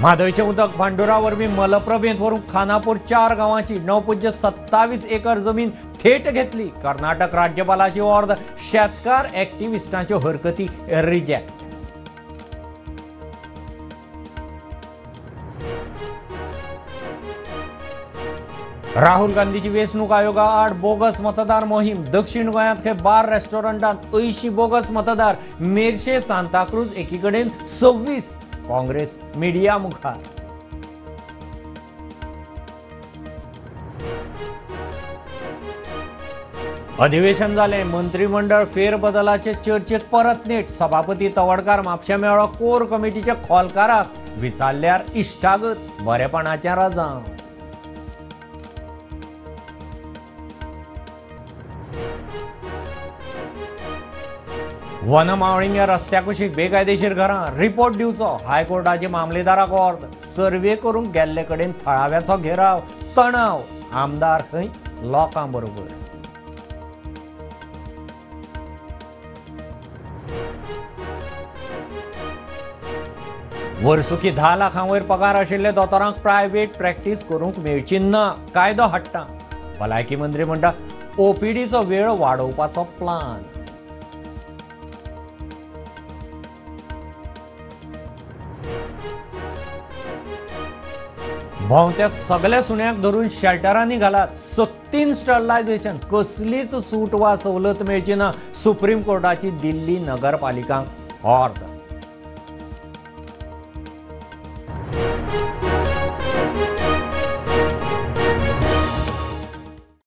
म्हादयचें उदक भांडुरा वरवीं मलप्रभेंत व्हरूंक खानापूर 4 गांवांची 9.27 एकर जमीन थेट घेतली. कर्नाटक राज्यपालाची ऑर्द, शेतकार एक्टिविस्टांच्यो हरकती रिजेक्ट. राहुल गांधीची वेंचणूक आयोगा आड बोगस मतदार मोहीम. दक्षिण गोंयांत खंय बार रेस्टॉरंटांत 80 बोगस मतदार. मेरशे सांताक्रूज एकीकडेन 26. काँग्रेस मिडिया मुखार. अधिवेशन जालें, मंत्रिमंडळ फेरबदलाचे चर्चेक परत नेट. सभापती तवडकार म्हापशा मेळ्ळो कोर कमिटीच्या खोलकाराक, विचारल्यार इश्टागत, बरेपणाचें रजांव. वनमावळिंग्या रस्त्या कुशीक बेकायदेशीर घरां, रिपोर्ट दिवचो हायकोर्टाचे मामलेदाराक ऑर्द. सर्वे करूंक गेल्ले कडेन थळाव्याचो घेराव, तणाव. आमदार खंय लोकां बरोबर. वर्सुकी 10 लाखां वयर पगार आशिल्ले दोतोरांक प्रायव्हेट प्रॅक्टीस करूंक मेळची ना, कायदो हाडटा. भलायकी मंत्री म्हणटा ओपीडीचो वेळ वाडोवपाचो प्लान. भोंवत्या सगळ्या सुण्याक धरून शेल्टरांनी घालात, सक्तीन स्टरलायझेशन, कसलीच सूट वा सवलत मेळची ना, सुप्रीम कोर्टाची दिल्ली नगरपालिकांक ऑर्द.